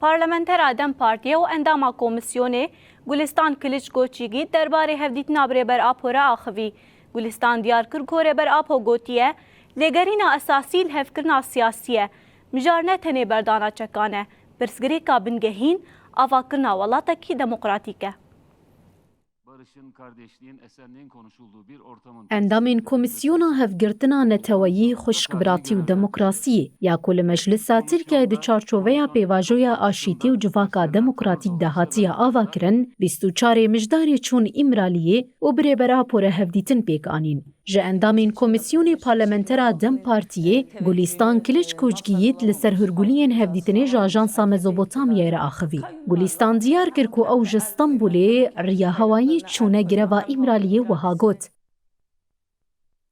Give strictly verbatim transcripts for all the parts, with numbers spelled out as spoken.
Parlamentera DEM Partiyê û endama komîsyonê Gulistan Kiliç Koçgî derbarê hevdîtina bi Rêber Apo re axivî. Gulistan diyar kir ku Rêber Apo gotiye, lêgerîna esasî lihevkirina siyasî ye. Mijar ne tenê berdana çekan e, pirsgirêka bingehîn avakirina welatekî demokratîk e. Endamên Komîsyona Hevgirtina Neteweyî, Xweşikbiratî û Demokrasiyê ya ku li Meclisa Tirkiyeyê di çarçoveya pêvajoya aşîtî û civaka demokratîk de hatiye avakirin, bîst û çarê Mijdarê çûn Îmraliyê û bi Rêber Apo re hevdîtin pêk anîn. Ji endamên Komîsyonê Parlamentera DEM Partiyê Gulîstan Kiliç Koçgiyît li ser hûrguliyên hevdîtinê ji Ajansa Mezopotamyayê re axivî. Gulîstan diyar kir ku ew ji Stenbolê riya hewayî çûne gireva Îmraliyê wiha got,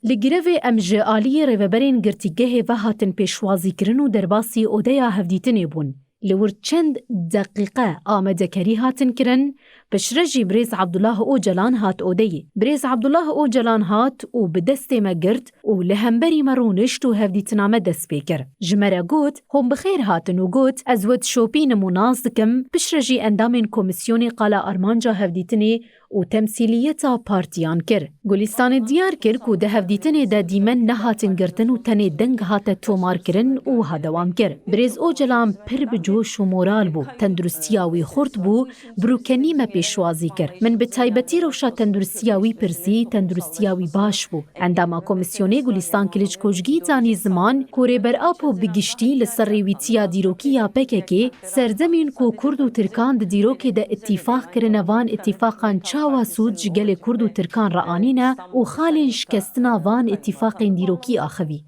Li girevê em ji aliyê rêveberên girtîgehê ve hatin pêşwazîkirin û derbasî odeya hevdîtinê bûn. Li wir çend deqîqe amadekerî hatin kirin, piştre jî birêz Abdullah Ocalan hat odeyê. Birêz Abdullah Ocalan hat û bi destê me girt û li hemberî me rûnişt û hevdîtina me dest pê kir. Ji me re got, Hûn bi xêr hatin û got, Ez we dişopînim û nas dikim, piştre jî endamên komîsyonê qala armanca hevdîtinê û temsîliyeta partiyan kir. Gulistanê diyar kir ku di hevdîtinê de dîmen nehatin girtin û tenê deng hate tomarkirin û wiha dewam kir, Birêz Ocalan pir bi coş û moral bû. Tenduristiya wî xurt bû, bi rûkenî me pêşwazî kir. Min bi taybetî rewşa tenduristiya wî pirsî, tenduristiya wî baş bû. Endama komîsyonê Gulîstan Kiliç Koçgî danî ziman ku Rêber Apo bi giştî li ser rêwîtiya dîrokî ya P K K, serdemên ku Kurd û Tirkan di dîrokê de îtîfaq kirine, van îtîfaqan çawa sûd ji gelê Kurd û Tirkan re anîne û xalên şikestina van îtîfaqên dîrokî axivî.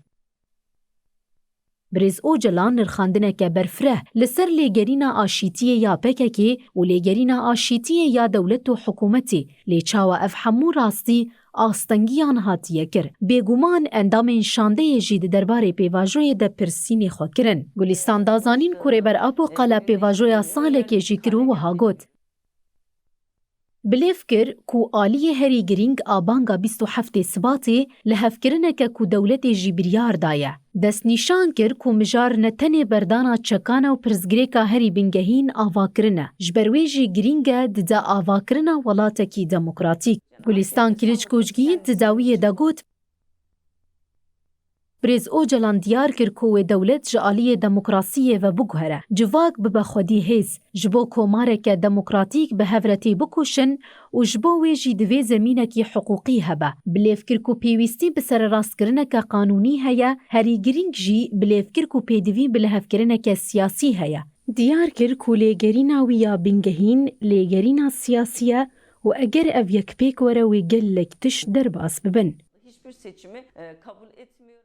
Birêz Ocalan nirxandineke berfireh li ser lêgerîna aşîtiyê ya P K K û lêgerîna aşîtiyê ya dewlet û hikûmetê, lê çawa ev hemû rastî astengiyan hatiye kir. Bêguman endamên şandeyê jî di derbarê pêvajoyê de pirsînê xwe kirin. Gulîstan da zanîn ku Rêber Apo qala pêvajoya salekê jî kir û wiha got, Bilêv kir ku aliyê herî girîng a banga bîst û heftê Sibatê lihevkirineke ku dewletê jî biryar daye. Destnîşan kir ku mijar ne tenê berdana çekan e û pirsgirêka herî bingehîn avakirin e. Ji ber wê jî girîng e dide avakirina welatekî demokratîk. Gulîstan Kiliç Koçgî di dawiyê de got, Birêz Ocalan diyar kir ku wê dewlet ji aliyê demokrasiyê ve biguhere, civak bibe xwedî hêz, ji bo komareke demokratîk bi hev re têbikoşin û ji bo wê jî divê zemînekî hiqûqî hebe. Bilêv kir ku pêwîstî bi sererastkirineke qanûnî heye, herî girîng jî bilêv kir ku pêdivî bi lihevkirineke siyasî heye. Diyar kir ku lêgerîna wî ya bingehîn lêgerîna siyasî ye û eger ev yek pêk were wê gelek tişt derbas bibin. Hiçbir seçimi e, kabul etmiyor.